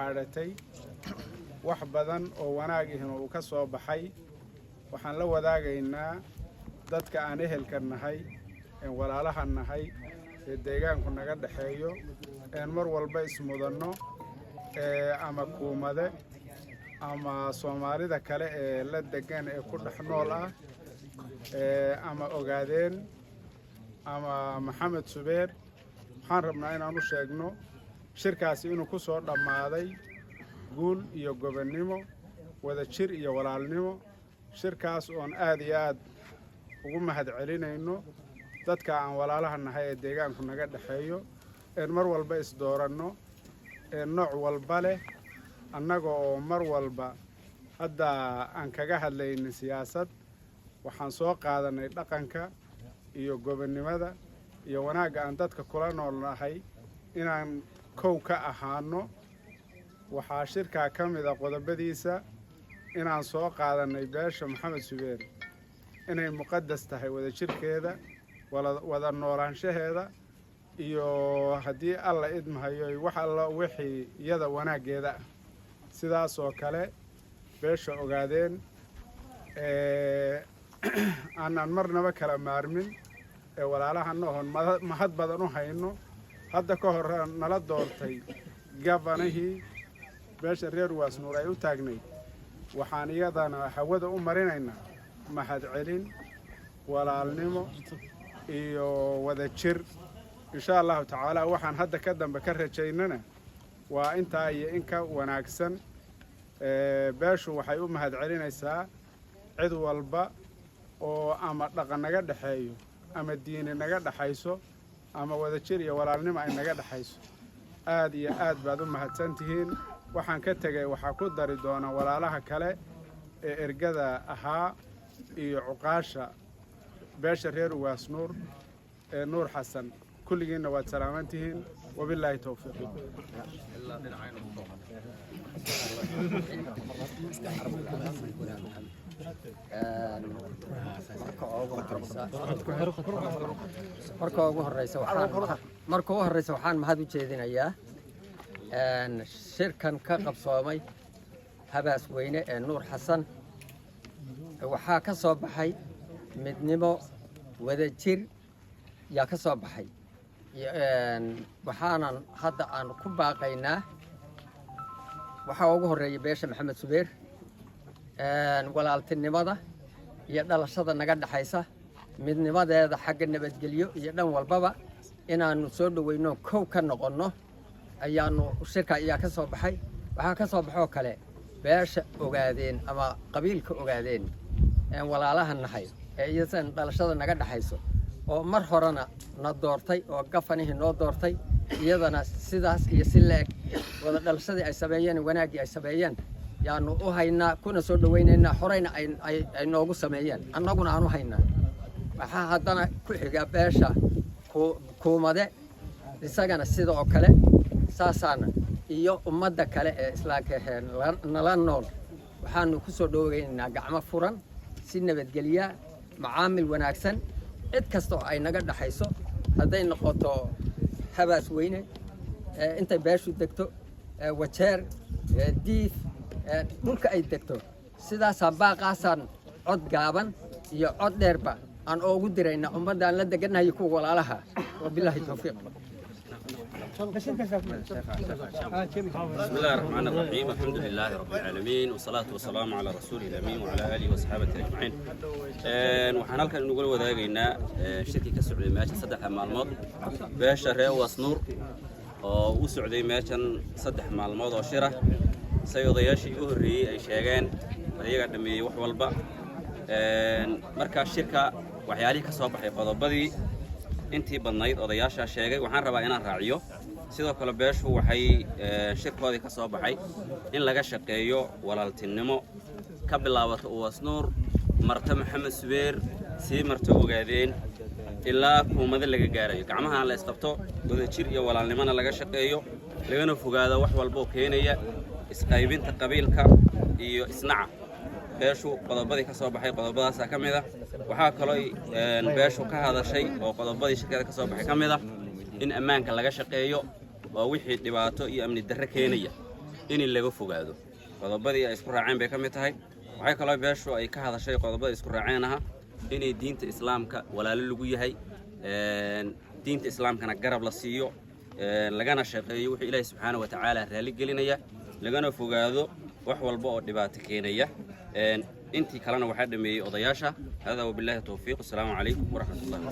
xaadhatay, wax badan oo wanaag ihina uu ka soo baxay. Waxaan la wadaagaynaa dadka aan ehelka nahay, een walaalaha nahay, ee deegaanku naga dhexeeyo, een mar walba ismudanno, ama Kuumade ama Soomaalida kale ee la degan ee ku dhex nool ah, ama Ogaadeen ama Maxamed Subeer. Waxaan rabnaa inaan u sheegno shirkaasi inuu ku soo dhammaaday guul iyo gobonnimo, wada jir iyo walaalnimo. Shirkaas oon aad iyo aad ugu mahad celinayno dadka aan walaalaha nahay ee deegaanku naga dhexeeyo, een mar walba isdooranno, ee nooc walba leh, annaga oo mar walba hadda aan kaga hadlaynin siyaasad. Waxaan soo qaadanay dhaqanka iyo gobonnimada iyo wanaagga aan dadka kula nool nahay inaan kow ka ahaano. Waxaa shirkaa ka mid a qodobadiisa inaan soo qaadanay beesha Maxamed Subeer inay muqadas tahay wadajirkeeda, wada noolaanshaheeda, iyo haddii Alla idmahayo wax alla wixii iyada wanaaggeeda ah. Sidaas oo kale beesha Ogaadeen aanaan marnaba kala maarmin ee walaalahana oon mahad badan u hayno, hadda ka hor nala doortay gabanahii beesha reer Waasnuur ay u taagnayd. Waxaan iyadana hawada u marinaynaa mahad celin, walaalnimo iyo wadajir, insha Allahu tacaala. Waxaan hadda ka dambe ka rajaynana waa intaa iyo in ka wanaagsan. Beeshu waxay u mahad celinaysaa cid walba oo ama dhaqan naga dhexeeyo ama diini naga dhexayso ama wadajir iyo walaalnimo ay naga dhexayso. Aad iyo aad baad u mahadsan tihiin. Waxaan ka tegay waxaa ku dari doona walaalaha kale ee ergada ahaa iyo cuqaasha beesha reer Ugaas Nuur ee Nuur Xasan. Kulligiinna waad salaaman tihiin. Wabilaahi towfiiq. Marka ugu horeysa waxaan mahad u jeedinayaa shirkan ka qabsoomay Habaas Weyne ee Nuur Xasan. Waxaa ka soo baxay midnimo, wadajir yaa ka soo baxay. Waxaanan hadda aan ku baaqaynaa, waxaa ugu horreeya beesha Maxamed Subeer, walaaltinimada iyo dhalashada naga dhexaysa, midnimadeeda xagga nabadgelyo iyo dhan walbaba inaannu soo dhoweyno, kow ka noqonno ayaanu shirka ayaa ka soo baxay. Waxaa ka soo baxoo kale beesha Ogaadeen ama qabiilka Ogaadeen een walaalaha nahay ee iyasan dhalashada naga dhexayso, oo mar horena na doortay oo gafanihii noo doortay, iyadana sidaas iyo si la-eg wada dhalashadii ay sameeyeen, wanaaggii ay sameeyeen yaanu u haynaa, kuna soo dhowaynaynaa. Horeyna ay noogu sameeyeen, annaguna aan u haynaa. Waxaa haddana ku xiga beesha Kuumade, isagana sida oo kale saasaana, iyo ummadda kale ee islaamka ahee nala nool. Waxaanu ku soo dhoweynaynaa gacmo furan, si nabadgelya, macaamil wanaagsan, cid kasta oo ay naga dhaxayso, hadday noqoto Habaas Weyne, intay beeshu degto, Wajeer, Diif, dhulka ay degto. Sidaasaan baaqaasaan cod gaaban iyo cod dheerba aan oogu dirayna ummaddaan la degannahay, kuwa walaalaha. Wabilaahi towfiiq. بسم الله الرحمن الرحيم، الحمد لله رب العالمين، والصلاة والسلام على رسوله الأمين وعلى آله وصحابته أجمعين. Waxaan halkan inugula wadaagaynaa shirkii ka socday meesha 3 maalmood beesha reer Wasnuur, oo u socday meeshan 3 maalmood oo shira. Say odayaashii u horreeyey ay sheegeen, ayagaa dhameeyey wax walba. Marka shirka waxyaalihii ka soo baxay, qodobadii intii badnayd odayaashaa sheegay. Waxaan rabaa inaan raaciyo sidoo kale beeshu waxay shirkoodii ka soo baxay in laga shaqeeyo walaaltinimo ka bilaabato Uwasnuur, marta Maxamed Subeer, sii marto Ogaadeen, ilaa Kuumada laga gaarayo. Gacmaha la isqabto, wadajir iyo walaalnimona laga shaqeeyo, lagana fogaado wax walba oo keenaya isqaybinta qabiilka iyo isnaca. Beeshu qodobadii ka soo baxay qodobadaasaa ka mid ah. Waxaa kaloo beeshu ka hadashay oo qodobadii shirkada ka soo baxay ka mid ah in ammaanka laga shaqeeyo, oo wixii dhibaato iyo amni darre keenaya In laga fogaado qodobadii ay isku raaceen bay ka mid tahay. Waxay kaloo beeshu ay ka hadashay qodobada isku raaceen aha inay diinta Islaamka walaalo lagu yahay, diinta Islaamkana garab la siiyo, lagana shaqeeyo wuxuu Ilaahay subxaana wa tacaala raali gelinaya, lagana fogaado wax walba oo dhibaato keenaya. Intii kalena waxaa dhameeyey odayaasha. Hada wabilaahi towfiiq. Asalaamu calaykum waraxmat ullahi.